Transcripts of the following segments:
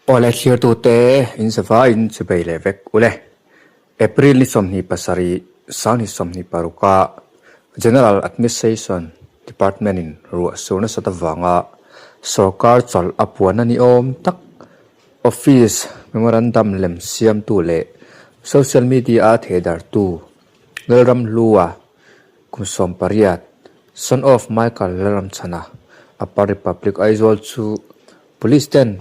Awle thlirtute in zavaiin chibei leh vek ule. April ni 27 2026 a General Administration Department in ruah sur nasat avanga sorkar chawlh a puan a ni awm tak. Office memorandum lem siamtu leh social media a thehdartu Lalramhlua kum 18, son of Michael Lalramchhana, Upper Republic Aizawl chu Police ten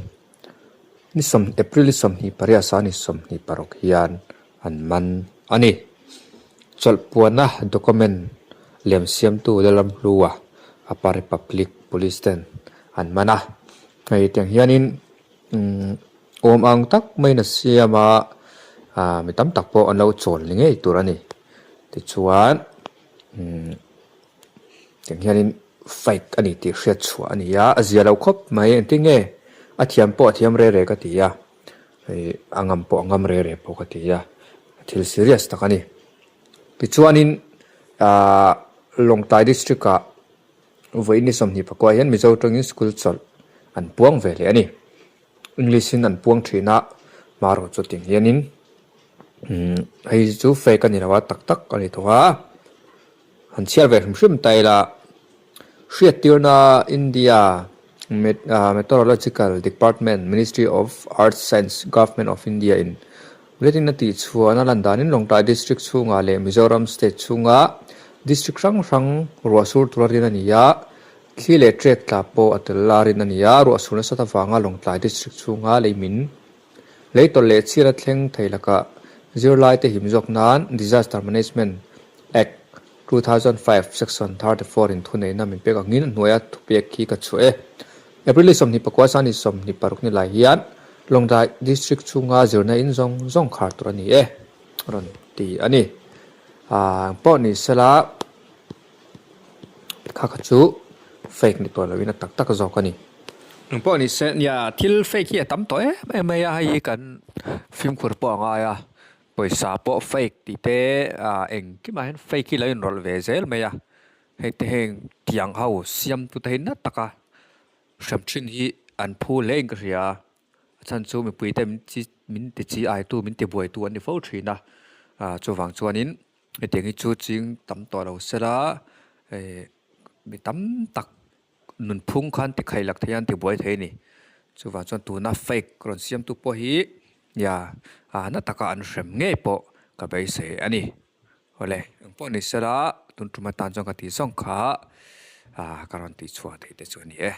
ni sawm April ni 28 sang ni 26 hian an man a ni. Chawlhpuana document lem siamtu Lalramhlua Upper Republic Police ten an man a. Hei tiang hianin umm awm ang tak maiin a siam a, ah mi tam tak pawh an lo chawl ni ngei tur a ni. Tichuan umm tiang hianin fake a ni tih hriat chhuah a ni a, a zia lo khawp mai engtin nge a thiam pawh a thiam re re ka ti a, hei a ngam pawh a ngam re re pawh ka ti a, thil serious tak a ni. Tichuanin ah Lawngtlai district ah vawiin ni 24 hian Mizo tawngin school chawlh an puang ve leh a ni. English in an puang thin a, hmarawh chu tiang hianin umm hei chu fake a ni lo a tak tak a ni tawh a. Han chhiar ve hrim hrim ta ila, hriattirna India Meteorological Department Ministry of Earth Science Government of India in Bulletin a tihchhuahna lan danin Lawngtlai District chhungah leh Mizoram State chhunga District hrang hrang ruah sur tura rin a ni a, thli leh trek tla pawh a tel la rin a ni a, ruah sur nasat avanga Lawngtlai District chhunga leimin Lei tawlh leh chhiat a thleng thei lakah zirlaite him zawk nan Disaster Management Act, 2005 Section 34 in thuneihna min pek angin a hnuaia thupek hi ka chhuah e. April ni 24 sang ni 26 ni lai hian Lawngtlai District chhunga zirna in zawng zawng khar tur a ni e rawn ti a ni. Aa engpawh ni sela kha kha chu fake ni tawh loin a tak tak zawk a ni. Engpawh ni se nia thil fake hi a tam tawh em em mai a, hei hi kan fimkhur pawh a ngai a, pawisa pawh fake tih te ah engkimah hian fake hi lo inrawlh ve zel mai a, hei te heng tiang ho siamtu te hi na taka hrem thin hi an phu hle in ka hria a, a chhan chu mipui te min chi min ti chi aitu min ti buaitu an ni fo thin a, ah chuvang chuanin hetiang hi chu ching tam tawh lo sela eh mi tam tak nunphung khan ti khaih lak thei a an ti buai thei a ni. Chuvang chuan tuna fake rawn siamtu pawh hi nia ah na taka an hrem ngei pawh ka beisei a ni. Awle engpawh ni sela tun tum atan chuan ka tih zawng kha ah ka rawn tih chhuah theih te chu a ni e.